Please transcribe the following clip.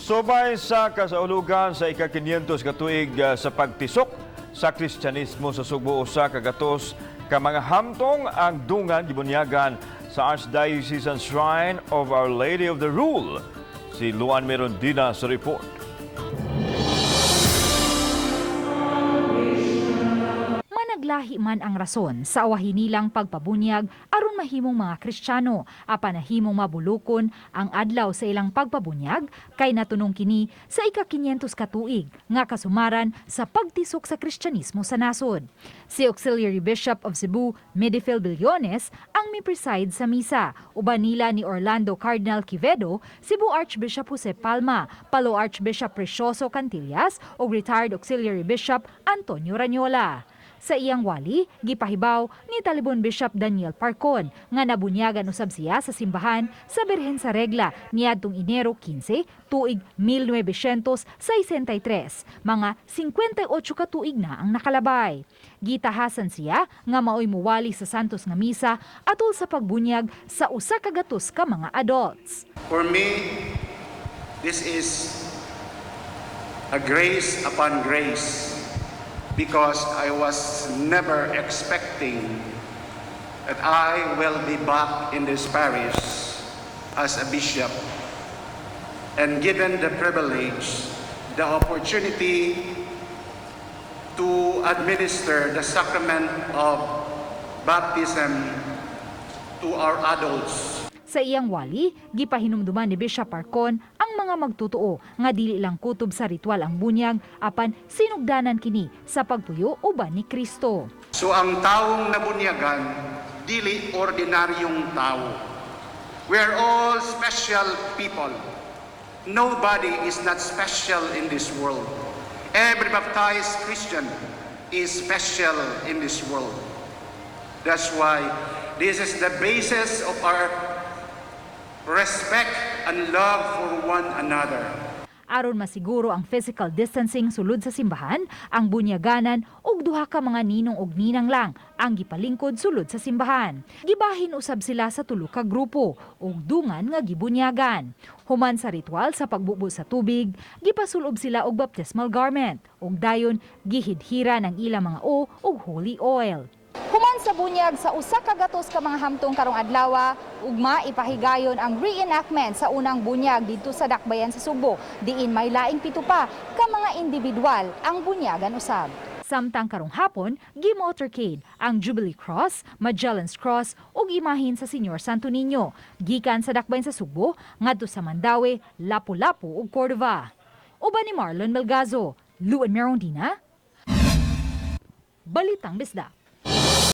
Subay sa kasaulugan sa ika-500 ka tuig sa pagtisok sa Kristyanismo sa Sugbo, 100 ka mga hamtong ang dungan gibunyagan sa Archdiocesan Shrine of Our Lady of the Rule. Si Luan Merondina sa report. Managlahi man ang rason sa awahin nilang pagpabunyag aron mahimong mga Kristiyano, apan nahimong mabulukon ang adlaw sa ilang pagpabunyag kay natunong kini sa ika-500 ka tuig nga kasumaran sa pagtisok sa Kristyanismo sa nasod. Si Auxiliary Bishop of Cebu, Medifil Billones, ang mi-preside sa misa. Uban nila ni Orlando Cardinal Quevedo, Cebu Archbishop Jose Palma, Palo Archbishop Precioso Cantillas ug retired Auxiliary Bishop Antonio Raniola. Sa iyang wali, gipahibaw ni Talibon Bishop Daniel Parcon nga nabunyagan usab siya sa simbahan sa Birhen sa Regla niadtong Enero 15, tuig 1963. Mga 58 ka tuig na ang nakalabay. Gitahasan siya nga maoy muwali sa Santos nga Misa atol sa pagbunyag sa 100 ka mga adults. For me, this is a grace upon grace because I was never expecting that I will be back in this parish as a bishop and given the privilege, the opportunity to administer the sacrament of baptism to our adults. Sa iyang wali, gipahinumduman ni Bishop Parcon ang mga magtutuo nga dili lang kutob sa ritual ang bunyag apan sinugdanan kini sa pagpuyo uban ni Kristo. So ang taong nabunyagan, dili ordinaryong tao. We are all special people. Nobody is not special in this world. Every baptized Christian is special in this world. That's why this is the basis of our respect and love for one another. Aron masiguro ang physical distancing sulod sa simbahan, ang bunyaganan og duha ka mga ninong og ninang lang ang gipalingkod sulod sa simbahan. Gibahin usab sila sa tulo ka grupo ug dungan nga gibunyagan. Human sa ritual sa pagbubo sa tubig, gipasulob sila og baptismal garment ug dayon gihidhiran ang ilang mga o og holy oil. Human sa bunyag sa 100 ka mga hamtong karong adlaw, ugma ipahigayon ang reenactment sa unang bunyag didto sa Dakbayan sa Sugbo, diin may laing 7 pa ka mga individual ang bunyagan usab. Samtang karong hapon, gi-motorcade ang Jubilee Cross, Magellan's Cross ug imahin sa Señor Santo Niño gikan sa Dakbayan sa Sugbo ngadto sa Mandaue, Lapu-Lapu ug Cordova. Uban ni Marlon Melgazo, Luan Merondina, Balitang Bisdak.